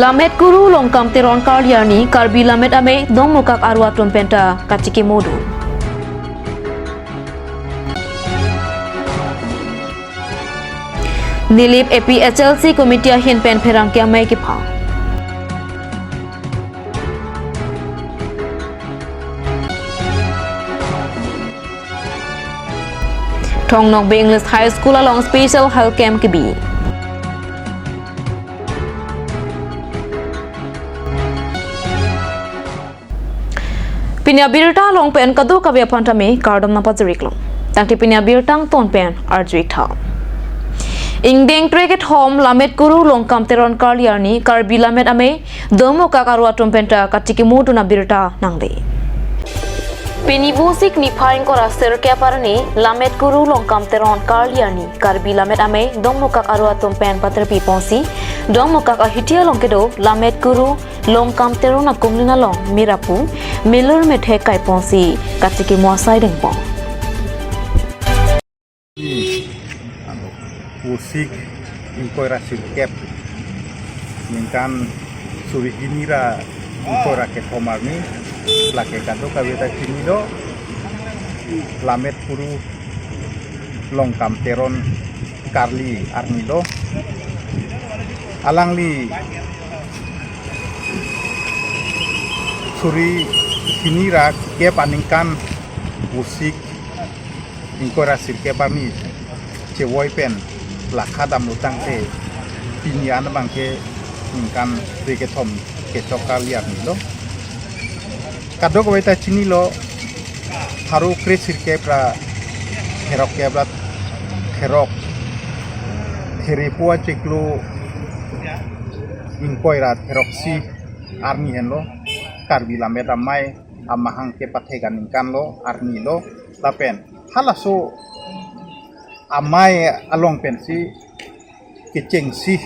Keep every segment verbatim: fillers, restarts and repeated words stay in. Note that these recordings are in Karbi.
Lammet Kuru Longkam Teron Karli arni Karbi Lammet Amei Dongmukak Aru atum penta kachikimodun. Nilip A P H L C Committee ahin pen pherangke amei kepha. Thong Nokbe English High School along special health camp kebi. Pini abirta along pen kadokave aphan tame kardom nangpajir-iklo. Tangte pini abirta angton pen arju-ik tha. Ingdeng kre kethom Lammet Kuru Longkam Teron Karli arni Karbi Lammet Amei Dongmukak Aru atum penta kachikimodun abirta nangle. Pini Vosik niphai ingkoi ra sirkep arni Lammet Kuru Longkam Teron Karli arni Karbi Lammet Amei Dongmukak Aru atum pen paterpi ponsi Dongmukak ahiti along kedo Lammet Kuru Longkam Teron akumlin along mirapu, milur methek kai ponsi kachikimo asai dengpon. Vosik ingkoi ra sirkep, ningkan suri hini ra ingkoi ra kethom arni, lake kadokave ta chinilo, Lammet Kuru Longkam Teron Karli arni lo. Alangli suri hini ra kep aningkan Vosik ingkoi ra sirkep arni chevoi pen lakha damlo tangte pini an abangke ningkan kre kethom kechok Karli arni lo. Kadokave ta chinilo, pharo kre sirkep ra therok kep ra therok, therepo achiklo ingkoi ra theroksi arni henlo Karbi Lammet Amei amahang kepathek aningkan lo, arni lo, lapen halaso amei along pensi kechengsi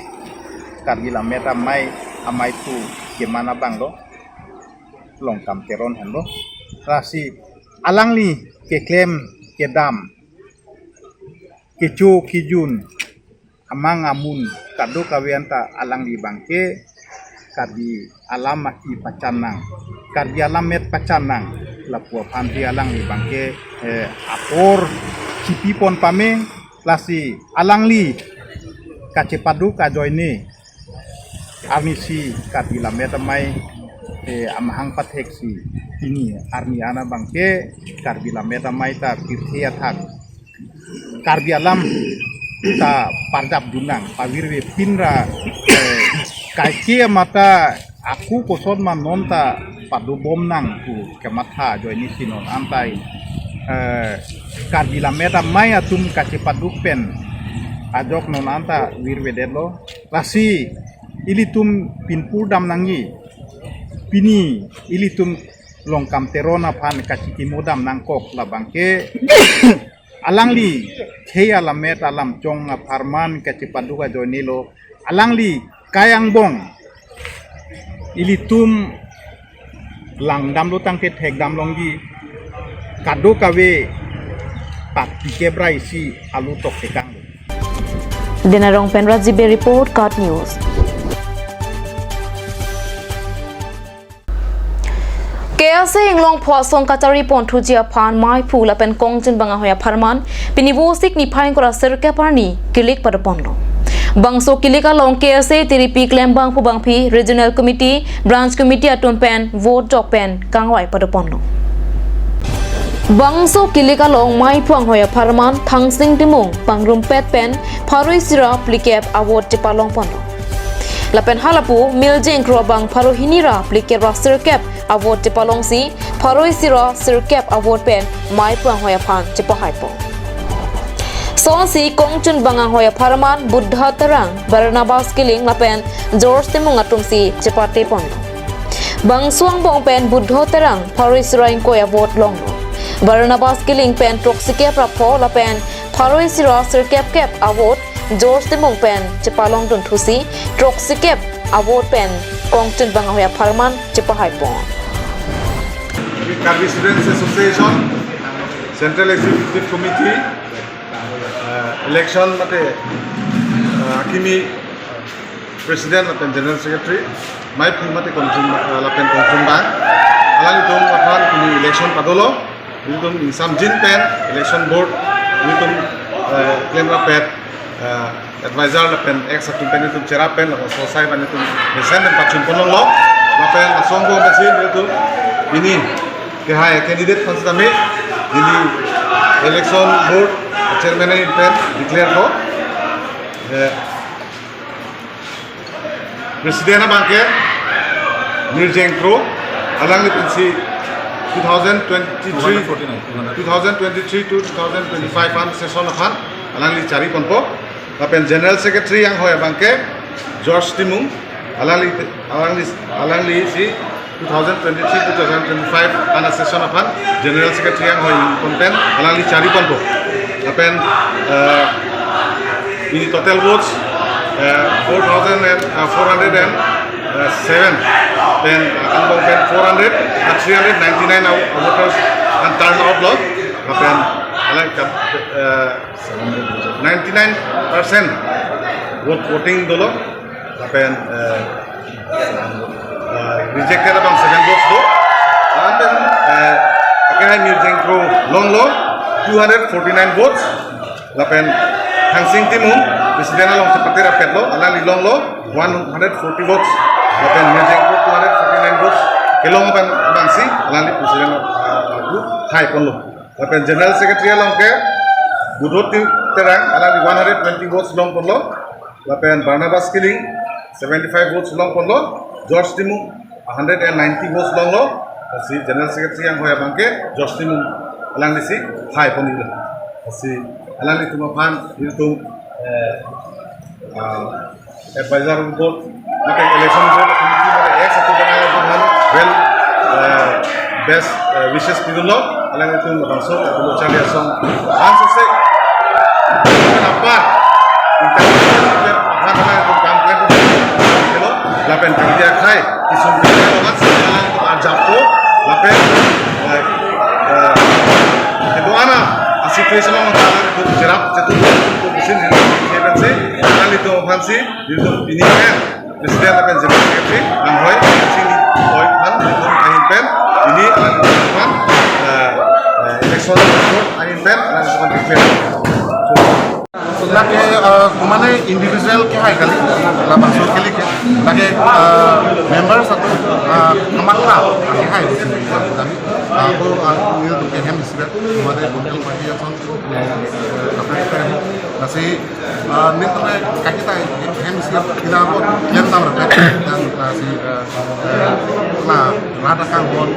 Karbi Lammet Amei, amei thu keman abang lo, Longkam Teron henlo. Lasi alangli keklem kedam, kecho kejun, amang amun kadokave anta alangli abangke Karbi alam aki pachan nang, Karbi alam met pachan nang, lapu aphan si alangli abangke, eh, apor chipipon pame. Lasi alangli kachepaduk ajoine arnisi Karbi Lammet Amei, eh, amahang patheksi pini arni an abangke Karbi Lammet Amei ta pirthe athak Karbi alam ta parjap dun nang, pavirve pin ra, eh, kaike mata aku koson ma non ta padobom nang pu kematha ajoine si non anta, eh, Karbi Lammet Amei atum kachepaduk pen ajok non anta virvedetlo. Lasi ilitum pinpur dam nangji, pini ilitum Longkam Teron aphan kachikimo dam nangkok labangke alangli khei alammet alamchong apharman kachepaduk ajoine lo, alangli kai angbong ilitum langdamlo tangte thekdam longji, kadokave pat pikep ra isi alu toktekanglo. Dena Rongpen Rajibe report, KAT News. K S A Inglongpho asong kachari ponthuji aphan maiphu lapen kongchun bang ahoi apharman pini Vosik niphai ingkoi ra sirkep arni kilik padoponlo. Bangso kilik along K S A tiripi klembangphu bangpi Regional Committee, Branch Committee atum pen vote jok pen kangvai padoponlo. Bangso kilik along maiphu anghoi apharman Thangsing Timung, pangrumpet pen pharo isi ra phlikep avote chepalongponlo. Lapen halapu Miljeng Kro abang pharo hini ra phlikep ra sirkep avote chepalongsi pharo isi ra sirkep avote pen maiphu anghoi aphan chepahaipon. Sonsi kongchun bang anghoi apharman Buddha Terang, Barnabas Killing lapen George Timung atumsi chepateponlo. Bangso angbong pen Buddha Terang pharo isi ra ingkoi avote longlo. Barnabas Killing pen throksikep ra pho lapen pharo isi ra sirkep kep avote George Timung pen chepalongdun thusi throksikep avote pen kongchun bang ahoi apharman chepahaipon. Karbi Students Association, Central Executive Committee, eh, election mate, eh, akimi President lapen General Secretary, mei phli mate kongchung, eh, lapen kongchung abang, alanglitum aphan pini election padolo, ilitum ingsamjin pen election board, ilitum, eh, klemrap pen, eh, advisor lapen ex atum pen ilitum cherap pen lapen sosai pen ilitum mesen pen pachun ponlonglo, lapen asong ko mesen ilitum pini kehai candidate aphan sitame, neli election board chairman pen declare ko, eh, President abang ke Mirjeng Kro, alangli pensi two thousand twenty-three, two hundred forty-nine, two hundred. Two thousand twenty-three to two thousand twenty-five an session aphan alangli chari ponpo. Lapen General Secretary anghoi abang ke George Timung, alangli, alangli, alangli si two thousand twenty-three to two thousand twenty-five an session aphan General Secretary anghoi pon pen alangli chari ponpo. Lapen, eh, ini total votes, eh, four thousand and, eh, four hundred and seven. Then, eh, angbong pen four hundred, eh, three hundred ninety-nine voters an turn out lo. Lapen alang kap, eh, ninety-nine percent vote voting dolo. Lapen, eh, eh, rejected abang seven votes do. Lapen, eh, akehai Mirjeng Kro longlo two hundred forty-nine votes. Lapen Thangsing Timung, President along chepatirapetlo, alangli longlo one hundred forty votes. Lapen Mirjeng Kro two hundred forty-nine votes kelong abang, abangsi alangli President, eh, pu hai ponlo. Lapen General Secretary along ke Budhot Ti-, Terang, alangli one hundred twenty votes long ponlo. Lapen Barnabas Killing seventy-five votes long ponlo. George Timung hundred and ninety votes longlo. Lasi General Secretary anghoi abang ke George Timung, alangli si hai pon-iklo. Lasi alanglitum aphan ilitum, eh, ah, advisor board, mate election board committee, mate ex atum pen alangtum aphan well, eh, best, eh, wishes pidunlo, alanglitum labangso, eh, Lo Charli Asong, ansose, apa, international aphan alangtum kam klem, lapen kangdia khai, kisum klem, alangtum arjappo, lapen, eh, eh, kedo-an a situation along alangtum cherap, chetu, chetu, kesin, kesin, kesin, alangtum aphansi, ilitum pini pen President lapen General Secretary anghoi, chini hoi aphan, ilitum ahin pen, pini alangtum aphan, eh, eh, election board ahin pen alangtum aphan declare. Lake, eh, mane individual kehai kali, labangso kali ke, lake, eh, members atum, eh, kamatha kehai, eh, ko, eh, ilitum ke hem isivet, mane political party ason, eh, eh, kaprek kaprek, lasi, ah, nelitum ke kakita hem isi kila bo klem damrapet, dan, ah, si, ah, ah, la, rat akanghon,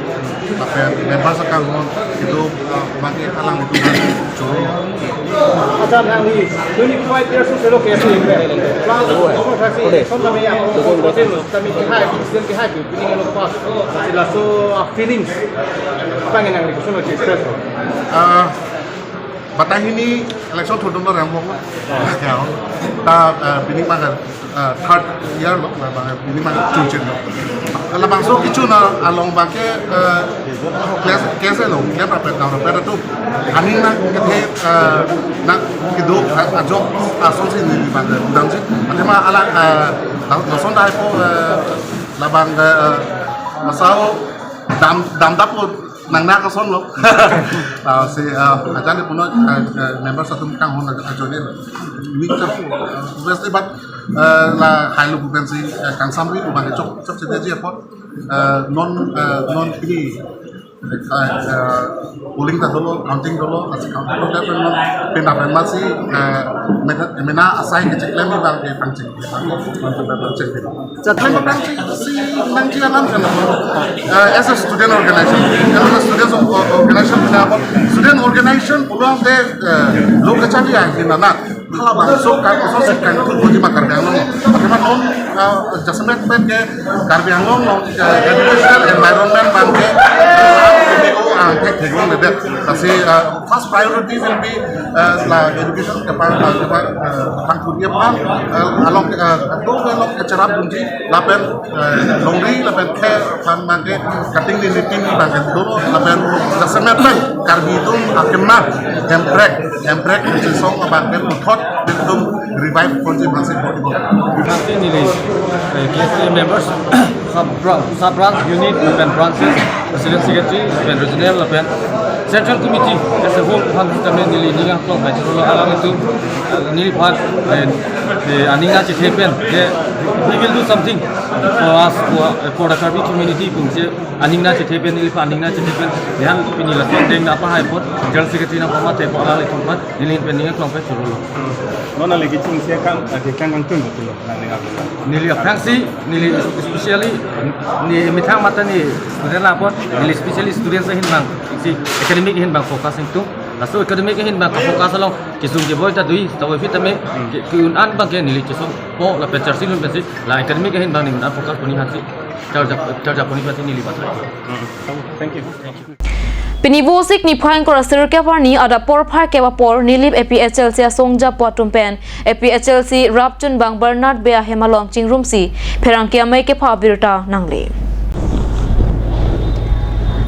lapen members akanghon, itu, ah, mate alanglitum choro. Accha, nangli twenty-five years selo K S A. Plus, kosonsi, kosonsi kami ya, kosonsi kami kehai, kosonsi kehai, pini lo pas. Sila so, ah, feelings. Apa yang nangli kosonsi express? Ah, batai hini election thudun lo rambong. Ya. Ta, eh, pini maka, eh, third year lo, na bang pini maka chunchin lo. Labangso kechun along abang ke, eh, K S A, K S A along, klemrapet damrapet atum. Aning nangkethe, eh, nangkedo, eh, ajok asonsi neli abang damji. Athema ala, eh, la-, lason dai po, eh, labang, eh, asau dam, damdap po. Nang na kason lo. Ah, si, ah, ajan di puno, ah, ah, members atum kanghon ajoine. Ini chapsu, ah, obviously, but, ah, lahai lo bukan si, ah, kangsamri bukan chok, chok sida ji apot. Ah, non, ah, non pini, ah, ah, polling ta dolo, counting dolo, asi counting dolo, tapi non pindah penma si, ah, mena, mena asai kecil lagi bang ke pangcing. Jathan nangji, si nangji alam kan, eh, as a student organization, as a student of, of organization, student organization pulang te, eh, lo kachali ya, di mana, halabangso kan, so si kan tu bodi makar yang lo, karena non, eh, jasemet pen ke Karbi Anglong lo, eh, educational environment bang ke, eh, ini ko ang tek tek lo dek, kasi, eh, First priority will be, uh, la education kepang, kepang, uh, pangkuria pang, uh, along, uh, ado along kecherap dunji lapen, uh, longri lapen khe phan mangke cutting the knitting bangke dolo lapen jasemet pen Karbi atum akemang Hemprek, Hemprek chesong bangke puthot atum revive ponji bangsi bodi. Nanti neli, eh, K S A members, sub branch, sub branch, unit, lapen branches, president, secretary, lapen regional, lapen central committee, as a whole, aphan sitame neli ning aklong bai cholo alanglitum, eh, neliphan, eh, eh, aning nangchethe pen, eh, we will do something for us, for, eh, for the Karbi community, pu si aning nangchethe pen, neliphan aning nangchethe pen, nephan pini lason deng nangpahai apot, general secretary nangpamathe apot alanglitum aphan, neli pen ning aklong bai cholo. Non ale kechengsi akam, eh, kekang kangtung betul lo, nang ning aklong. Neli aphrangsi, neli especially, ne methang mate ne student apot, neli especially students ahin bang, si academic ahin bang focus ingtung. Laso academic ahin bang focus along, kesung keboi ta dui, ta wai fit tame, ke, ke un an bangke neli chesongpo lapen charsi lun pensi, la academic ahin bang ne un an focus poni aphansi, charja, charja poni aphansi neli bathai. Thank you. Pini Vosik niphai ingkoi ra sirkep arni adap porphai kep apor Nilip A P H L C asongjapo atum pen A P H L C rap chunbang Bernard Bey ahem along chingrumsi pherangke amei kepha abirta nangle.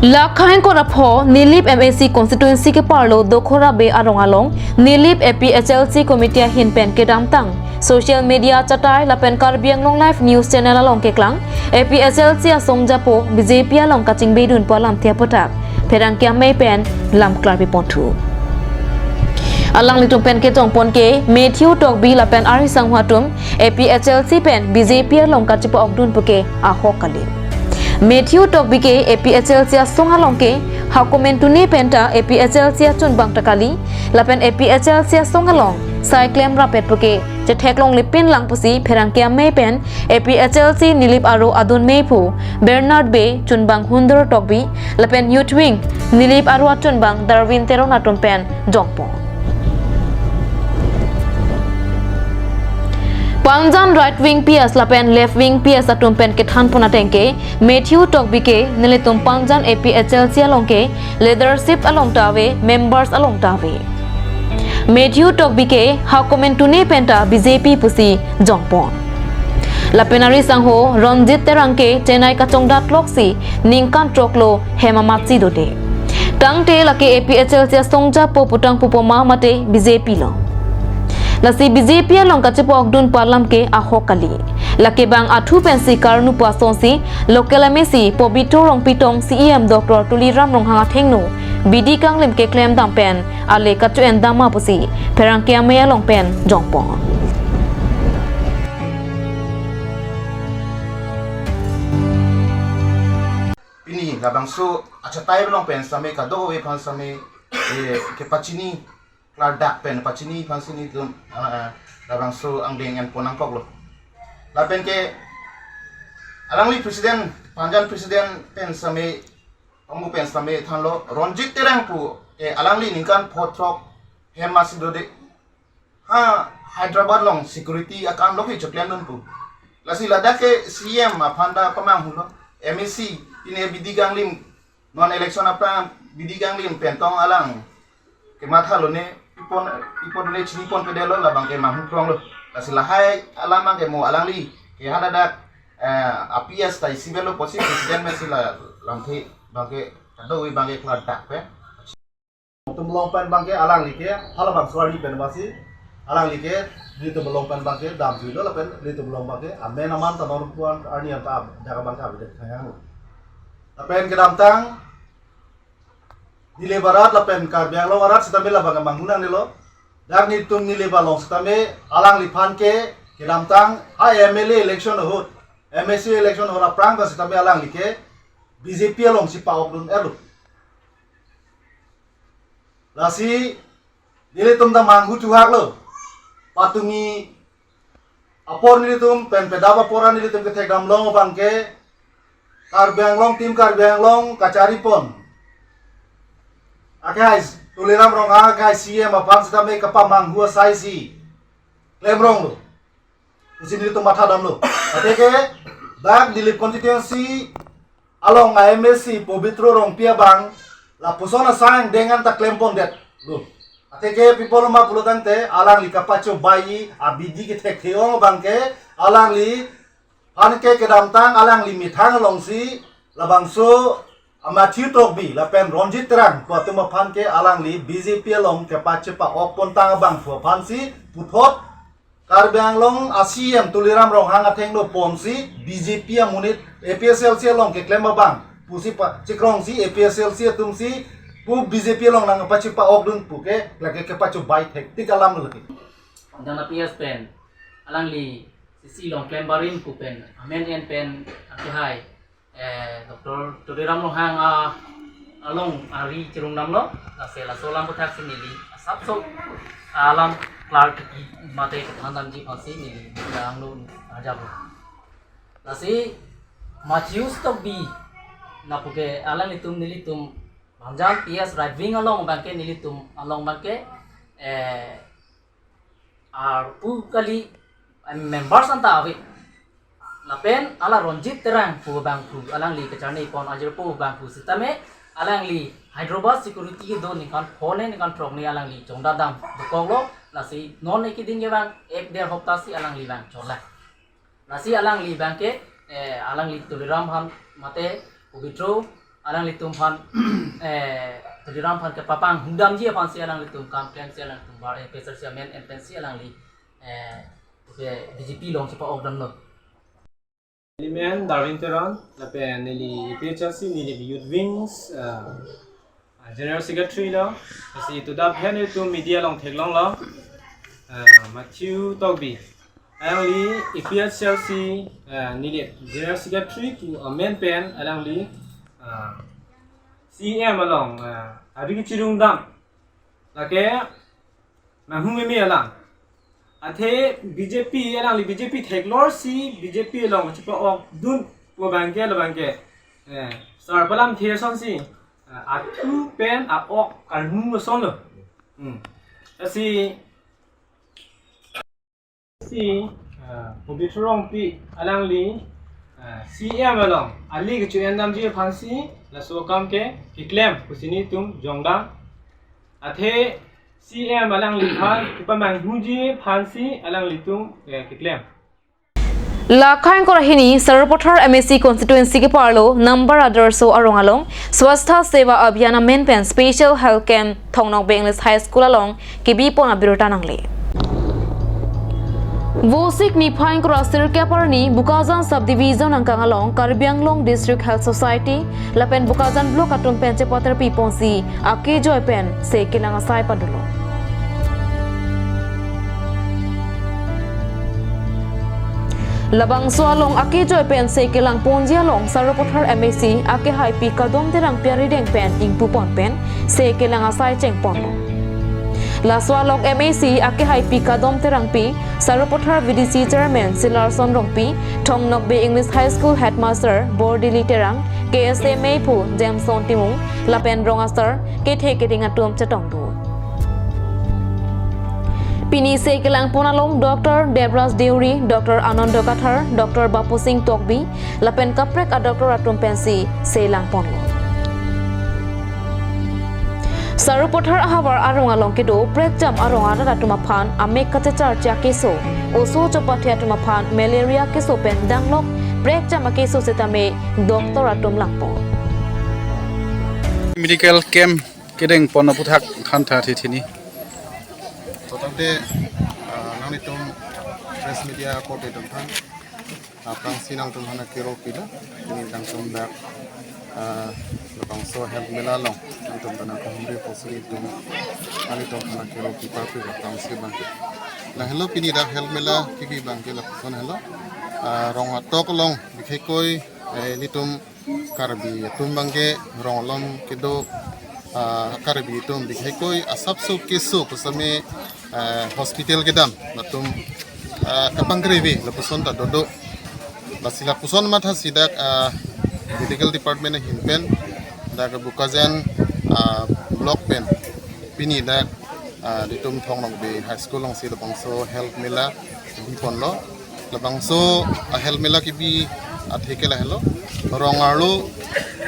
Lakhai ingkoi ra pho Nilip M A C constituency keparlo Dokhora Bey arong along Nilip A P H L C committee ahin pen kedamtang social media chatai lapen Karbi Anglong Live News Channel along keklang A P H L C asongjapo B J P along kachingbedunpo alamthe aputhak pherangke amei pen lam klarpi ponthu. Alanglitum pen kejongpon ke Matthew Tokbi lapen arisangho atum A P H L C pen B J P along kachepa-okdun puke ahok kali. Matthew Tokbi ke A P H L C asong along ke hakomentune penta A P H L C achunbang ta kali, lapen A P H L C asong along sai klem rapet puke chetheklongle pinlang pusi pherangke amei pen A P H L C Nilip aro adun meiphu Bernard Bey, chunbang Hundor Tokbi lapen Youth Wing Nilip aro achunbang Darwin Teron atum pen jongpo. Pangjan right wing P S lapen left wing P S atum pen kethanpon ateng ke Matthew Tokbi ke nelitum pangjan A P H L C along ke leadership along ta ave, members along ta ave. Matthew Tokbi ke hakomentune penta B J P pusi jongpon. Lapen arisangho Ronjit Terang ke Chennai kachongdat loksi ningkan throklo hem amatsi dode. Tangte lake A P H L C asongjapo putang pupo ma mate B J P lo. Lasi B J P along kachepa-okdunpo alam ke ahok kali. Lake bang athu pensi karnupo asonsi local M A C Pobitro Rongpi tong C E M Doctor Tuliram Ronghang athengno bidi kanglim keklem dam pen ale kacho-en dam ma pusi pherangke amei along pen jongpon. Pini labangso achatai along pen sitame kadokave aphan sitame, eh, kepachini klardak pen pachini aphansi nelitum, ah, ah, labangso angdeng enpon nangkoklo. Lapen ke alangli president, pangjan president pen sitame, amu pen sitame thanlo Ronjit Terang pu, eh, alangli ningkan pho throk hem amatsi dode. Ha, Hyderabad along security akam lo ke choklemdun pu. Lasi ladak ke C E M aphan ta pamanghulo, M A C, pine bidi kanglim, non election aphrang bidi kanglim pen tong alang kematha lone, pi pon, pi pon le chini ponpedetlo, labang ke manghu kronglo. Lasi lahai alam abangke mo alangli ke haladak, eh, A P S ta isi avelo pusi president mesi la lamthe abangke kadokave abangke klardak pen. Nelitum along pen abangke alangli ke halabangso arni pen masi alangli ke nelitum along pen abangke damjuilo lapen nelitum along abangke amen aman ta non puan arni anta jaga abangke avedet khayang. Lapen kedamtang Nilip arat lapen Karbi Anglong arat sitame labang manghu nangnelo. Dak nelitum Nilip along sitame alangliphan ke kedamtang ha M L A election ahut, M A C election ahut aphrang ta sitame alangli ke B J P alongsi pa-okdun-etlo. Lasi nelitum ta manghu chuhaklo. Patumi apor nelitum pen pedap apor nelitum kethekdam long abangke Karbi Anglong, Team Karbi Anglong kacharipon akhai Tuliram Ronghang akhai C E M aphan sitame kapamanghu asai si klemronglo pusi nelitum mathadamlo. Athe ke dak Nilip constituency along a M A C Pobitro Rongpi abang lapuson asai angdeng anta klempondet. lo. Atheke pi apotlo ma pulotangte alangli kapachobai abidi kethekthe-ong abangke alangliphan ke kedamtang alangli methang alongsi labangso a Matthew Tokbi lapen Ronjit Terang pu atum aphan ke alangli B J P along kepachepa-ok pontang abangphu aphansi puthot Karbi Anglong a C E M Tuliram Ronghang athengno ponsi B J P amonit A P H L C along keklem abang pusi pa chekrongsi A P H L C atumsi pu B J P along nangpachepa-okdun puke lake kepachobai thektik alam lo lake. Dana P S pen alangli C C along klem barim pu pen amen en pen akehai eh, Doctor Tuliram Ronghang a along ari chirung damlo, lasi laso alam aputhak si neli asapso alam klar tiki mate kethan damji aphansi neli danglo ajablo. Lasi Matthew Tokbi lapuke alanglitum nelitum Bangjan P S right wing along abangke nelitum along abangke eh arpu kali, eh, members anta ave. Lapen hala Ronjit Terang pu abangphu alangli kacharli pon ajirpo abangphu sitame alangli Hyderabad security kedo ningkan phone ningkan throk ni alangli chongdat dam dokoklo, lasi non ekiding ke bang ek der hopta si alangli bang chonla. Lasi alangli abangke eh alangli Tuliram aphan mate Pobitro alanglitum aphan eh Tuliram aphan kepapanghu damji aphansi alanglitum kam klemsi alanglitum bar eh P S R C amen en pensi alangli eh ke B J P along chepa-ok damlo. Neli men Darwin Teron, lapen neli A P H L C neli Youth Wings eh General Secretary lo, lasi toda pen itum media along theklonglo, eh Matthew Tokbi. Alangli A P H L C eh neli General Secretary pu amen pen alangli eh C E M along eh ari kachirung dam lake manghu meme alam. Athe B J P alangli B J P theklorsi B J P along chepa-okdun pu abangke labangke eh sar palam the asonsi eh athu pen a-ok karmu asonlo. Hmm. Lasi si eh Pobitro Rongpi alangli eh C E M along ali kecho-en damji aphansi laso akam ke keklem pusi nelitum jongdam. Athe C E M alangliphan kepamanghuji aphansi alanglitum eh keklem. Lakhang korahini Sarupathar M A C constituency keparlo number adarso arong along Swastha Seva Abhiyan amen pen special health camp Thong Nokbe English High School along kebi pon abirta nangle. Vosik niphai ingkoi ra sirkep arni Bokajan subdivision angkang along Karbi Anglong District Health Society lapen Bokajan Block atum pen chepaterpi ponsi akejoi pen se kelang asai padulo. Labangso along akejoi pen se kelang ponji along Sarupathar M A C akehai Pi Kadom Terangpi arideng pen ingpu pon pen se kelang asai cheng ponlo. Laso along M A C akehai Pi Kadom Terangpi, Sarupathar V D C Chairman Silarson Rongpi, Thong Nokbe English High School Headmaster Bordili Terang, K S A meiphu Jameson Timung, lapen rong asar kethe keding atum chetong do. Pini se kelang pon along Doctor Debraj Deuri, Doctor Anando Kathar, Doctor Bapu Singh Tokbi, lapen kaprek a-doctor atum pensi se lang ponlo. Sarupathar ahavar arong along kedo prekjam arong arat atum aphan amek kachecharche akeso, oso chopathe atum aphan malaria keso pen danglok prekjam akeso setame doctor atum langpo. Medical camp kedeng pon aputhak thantha thi thini. Totangte, ah, nanglitum press media korte atum aphan, ah, aphrangsi nangtum aphan akero pilo, pini nangtum dak, ah, labangso health mela along nangtum aphan nangkahumri apotsi nelitum, nanglitum aphan akero pipa pi aphrangsi abangke. Lahelo pini dak health mela kebi abangke lapuson helo, ah, rong atok along bikheikoi, eh, nelitum Karbi atum abangke rong along kedo, ah, Karbi atum bikheikoi asapso keso pusitame, ah, hospital kedam latum, ah, kapangkrevi lapuson ta dodo. Lasi lapuson mathasi dak, ah, medical department ahin pen dak Bokajan, ah, block pen pini dak, ah, nelitum Thong Nokbe High School alongsi labangso health mela bi ponlo. Labangso a-health mela kebi athe ke lahelo. Rong arlo,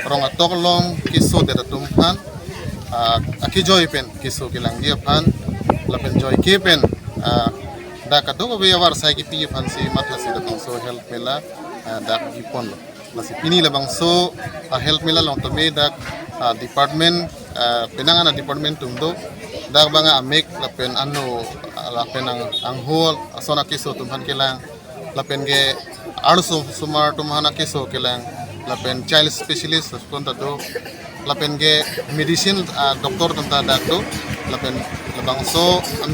rong atok along keso det atum aphan, ah, akejoi pen keso kelangji aphan, lapen joike pen, ah, dak kadokave avarsai kipi aphansi mathasi labangso Health Mela, ah, dak biponlo. Lasi pini labangso, ah, Health Mela along tame dak, ah, department, ah, penang ana department atum do, dak abang amek lapen ano, ah, lapen ang, angho ason akeso atum aphan kelang, lapen ke arloso-, somar atum aphan akeso kelang, lapen child specialist ason ta do, lapen ke medicine, ah, doctor atum ta dak do, lapen labangso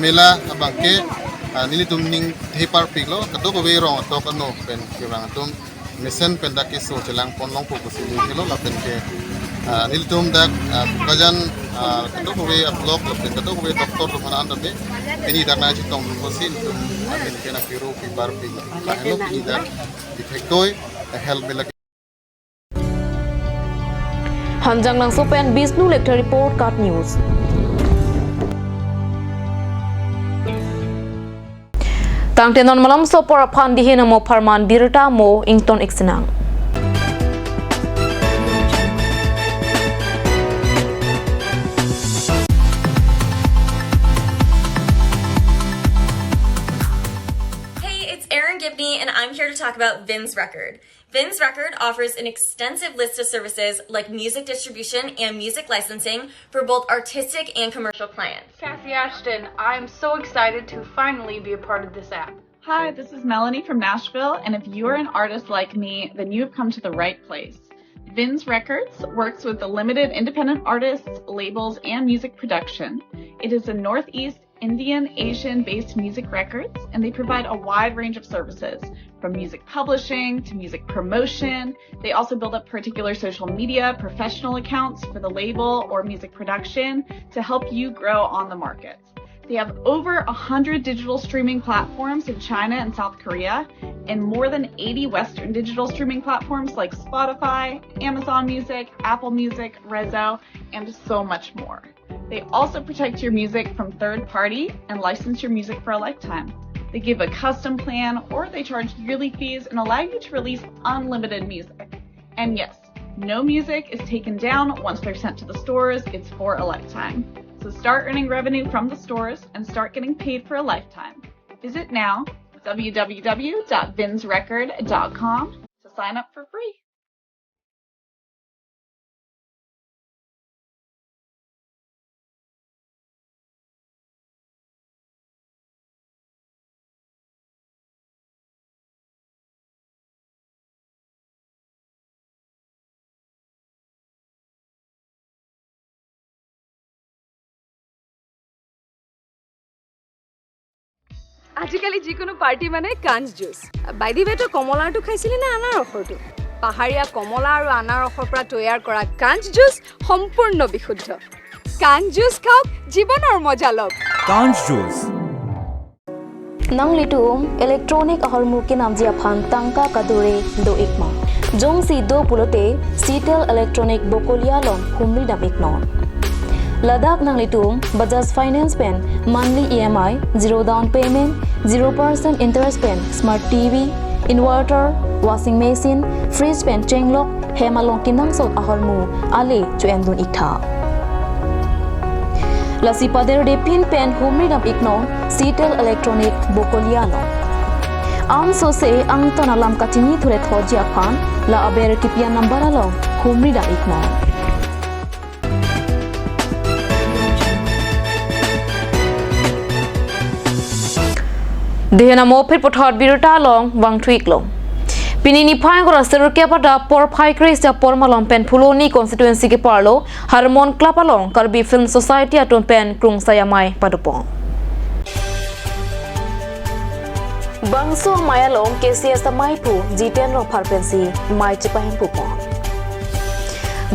mela abang ke, ah, nelitum ningthe parpiklo, kadokave rong atok ano pen kevang atum mesen pen dak keso chelangpon longpo pusi ninghelo, lapen ke, ah, nelitum dak, ah, Bokajan, ah, kadokave a-block lapen kadokave doctor atum aphan an tame pini dak nangchetongdun pusi nelitum amin pen akiro pi parpik. Lahenlo pini dak diphektoi, eh, Health Mela. Hanjanglangso pen Bishnu Lekthe report, KAT News. Tangte non malomso apor aphan dihin amo apharman birta mo ington ik sinang. Hey, it's Erin Gibney, and I'm here to talk about Vin's Record. Vin's Record offers an extensive list of services like music distribution and music licensing for both artistic and commercial clients. Cassie Ashton, I'm so excited to finally be a part of this app. Hi, this is Melanie from Nashville, and if you're an artist like me, then you've come to the right place. Vin's Records works with the limited independent artists, labels, and music production. It is a Northeast Indian, Asian-based music records, and they provide a wide range of services, from music publishing to music promotion. They also build up particular social media professional accounts for the label or music production to help you grow on the markets. They have over a hundred digital streaming platforms in China and South Korea, and more than eighty Western digital streaming platforms like Spotify, Amazon Music, Apple Music, Resso, and so much more. They also protect your music from third party and license your music for a lifetime. They give a custom plan, or they charge yearly fees and allow you to release unlimited music. And yes, no music is taken down once they're sent to the stores. It's for a lifetime. So start earning revenue from the stores and start getting paid for a lifetime. Visit now, w w w dot vins record dot com, to sign up for free. আজিকালি যিকোনো পাৰ্টি মানে কাঞ্চ juice. By the ৱে, তই কমলাৰটো খাইছিলি নে আনাৰসৰটো? পাহাৰীয়া কমলা আৰু আনাৰসৰ পৰা তৈয়াৰ কৰা কাঞ্চ জুচ সম্পূৰ্ণ বিশুদ্ধ। কাঞ্চ জুচ খাওক, জীৱনৰ মজা লওক। কাঞ্চ juice. Nanglitum electronic ahormu kenamji aphan tangka kadure do-ik ma? Jongsi do pulote Citel Electronic Bokolia along humri dam-iknon. Ladak nanglitum Bajaj Finance pen monthly E M I, zero down payment, zero percent interest pen smart T V, inverter, washing machine, fridge pen chenglok, hem along kenangsot ahormu ale cho-endun-iktha. Lasi paderdepin pen humri dam-iknon Citel Electronic Bokolia along. Ansose angton alam kachinithu-et hoji aphan la aber kipi a-number along humri dam-iknon. Dihin amo phit puthot birta along vangthu-iklo. Pini niphai ingkoi ra sirkep adap porphai kre-isi apor malom pen Phuloni constituency keparlo Harmon Club along Karbi Film Society atum pen Krungsai Amei padopon. Bangso amei along K C S ameiphu Jiten Rongphar pensi mei chepahempupon.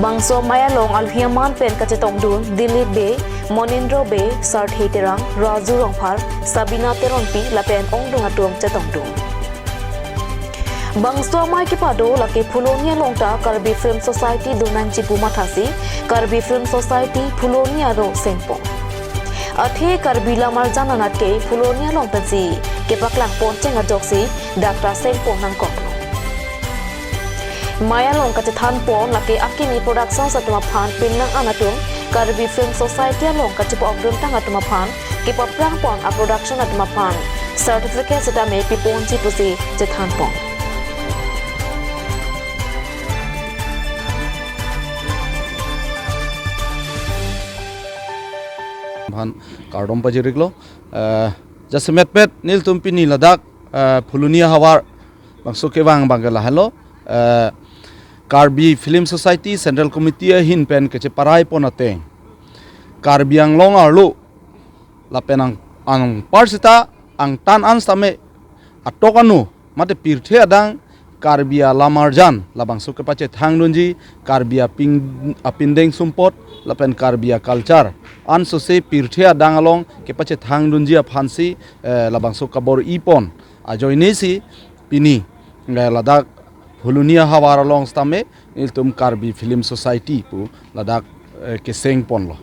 Bangso amei along alohi aman pen kachetongdun Dilip Bey, Monindro Bey, Sarthe Terang, Raju Rongphar, Sabina Teronpi lapen ongdung atum chetongdun. Bangso amei kepado lake Phuloni along ta Karbi Film Society donangji pu mathasi Karbi Film Society Phuloni aro sengpon. Athe Karbi Lammarjan anat ke Phuloni along pensi kepaklangpon cheng ajoksi dak ta sengpon nangkoklo. Mei along kachethanpon lake Akimi Productions atum aphan pinnang an atum Karbi Film Society along kachepa-okdun tang atum aphan, kepaprang pon a-production atum aphan certificate setame piponji pusi chethan pon. Aphan kardom pajir-iklo. Eh, jasemet pet nelitum pini ladak, eh, Phuloni ahavar bangso kevang abangke lahelo, eh, Karbi Film Society Central Committee ahin pen kacheparai pon ateng, Karbi Anglong arlo lapen ang, anpar sita angtan an setame atok anu mate pirthe adang Karbi alamarjan labangso kepachethangdunji, Karbi aping, apindeng sumpot lapen Karbi a-culture ansose pirthe adang along kepachethangdunji aphansi, eh, labangso kabor-i pon ajoinesi pini, eh, ladak Phuloni ahavar along setame nelitum Karbi Film Society pu ladak, eh, keseng ponlo.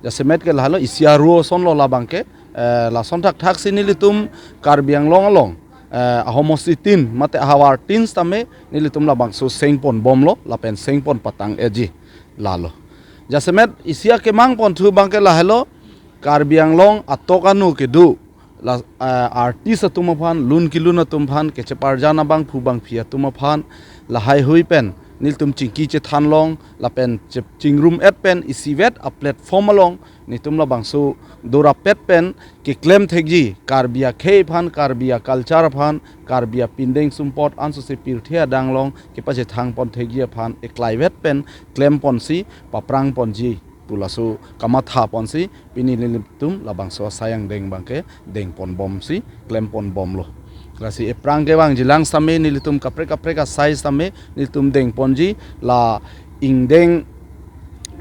Jasemet ke lahelo isi aro asonlo labangke, eh, lason thakthaksi nelitum Karbi Anglong along, eh, ahomosti tin mate ahavar tin setame nelitum labangso seng ponbomlo lapen seng pon patang-etji lalo. Jasemet isi akemang ponthu abangke lahelo, Karbi Anglong atok anu kedo la, eh, artist atum aphan, lun kelun atum aphan, kacheparjan abangphu bangphi atum aphan lahaihui pen nelitum chingki chethan long lapen che-, chingrum-et pen isivet a-platform along nelitum labangso dorapet pen keklem thekji, Karbi akhei aphan, Karbi a-culture aphan, Karbi apindeng sumpot ansose pirthe adang along kepachethang pon thekji aphan eklaivet pen klem ponsi paprang ponji pu laso kamatha ponsi pini nelitum labangso asai angdeng abangke deng ponbomsi klem ponbomlo. Lasi ephrang kevangjilang setame nelitum kaprek kaprek asai setame nelitum deng ponji, la ingdeng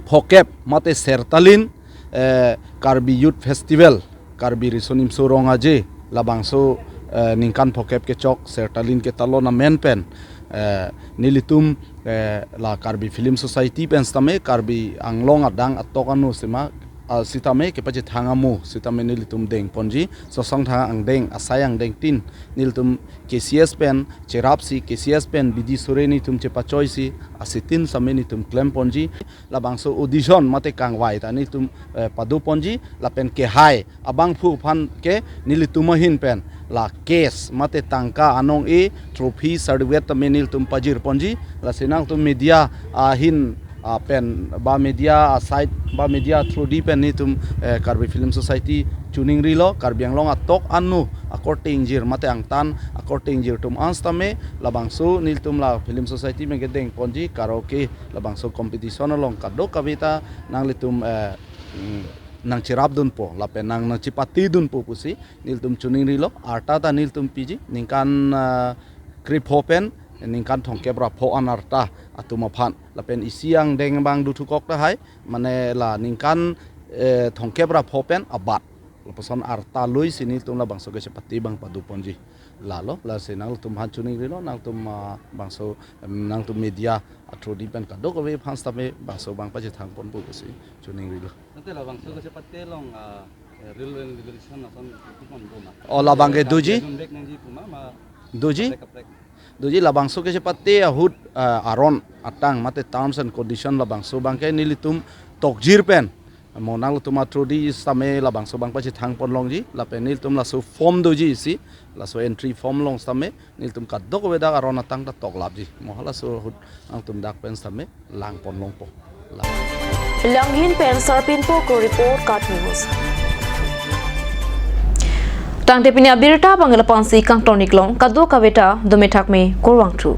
phokep mate Sertalin, eh, Karbi Youth Festival, Karbi Riso Nimso Rong Aje, labangso, eh, ningkan phokep kechok Sertalin ketalon amen pen, eh, nelitum, eh, la Karbi Film Society pen setame Karbi Anglong adang atok anu sema, ah, sitame kepachethang amo sitame nelitum deng ponji, Sosong Thang angdeng, asai angdeng tin nelitum K C S pen cherapsi, K C S pen bidi sore nelitum chepachoisi, asitin setame nelitum klem ponji. Labangso audition mate kangvai ta nelitum, eh, pado ponji, lapen kehai abangphu aphan ke nelitum ahin pen la cash mate tangka anong-e, trophy, certificate tame nelitum pajir ponji. Lasi nangtum media ahin, ah, pen ba media a-side ba media through di pen nelitum, eh, Karbi Film Society choningrilo, Karbi Anglong atok anu akorte ingjir mate angtan akorte ingjir atum an setame labangso nelitum la Film Society pen kedeng ponji, karaoke labangso competition along kadokave ta nanglitum, eh, mm, nangcherapdunpo lapen nang, nangchepatedunpo pusi nelitum choningrilo. Arta ta nelitum piji ningkan, eh, krepho pen ningkan thomkep ra pho an arta atum aphan, lapen isi angdeng abang duthukok tahai, mane la ningkan, eh, thomkep ra pho pen abat, lapuson arta lui si nelitum labangso kechepate abang pado ponji. Lalo, lasi nangtum aphan choningrilo, nangtum, ah, bangso, em, nangtum media a-through di pen kadokave aphan setame bangso abang pachethang ponpo pusi choningrilo. Ante labangso kechepate along, ah, eh, rule and regulation lason pi ponbom ma? O, labangke doji. Karbi atum bek nangji pu ma, ma Doji. Kaprek kaprek. Doji, labangso kechepate ahut, ah, aron atang mate terms and condition labangso abangke nelitum tokjir pen mo nangtum a-through di setame labangso abang pachethang pon longji, lapen nelitum laso form doji isi, laso entry form along setame nelitum kadokave dak aron atang ta toklapji. Mo halaso ahut nangtum dak pen setame lang pon longpo. Langhin pen Sarpin Poko report, KAT News. Tangte pini abirta abang lapu-ansi kangton-iklong, kadokave ta dome thakme, kurvangthu.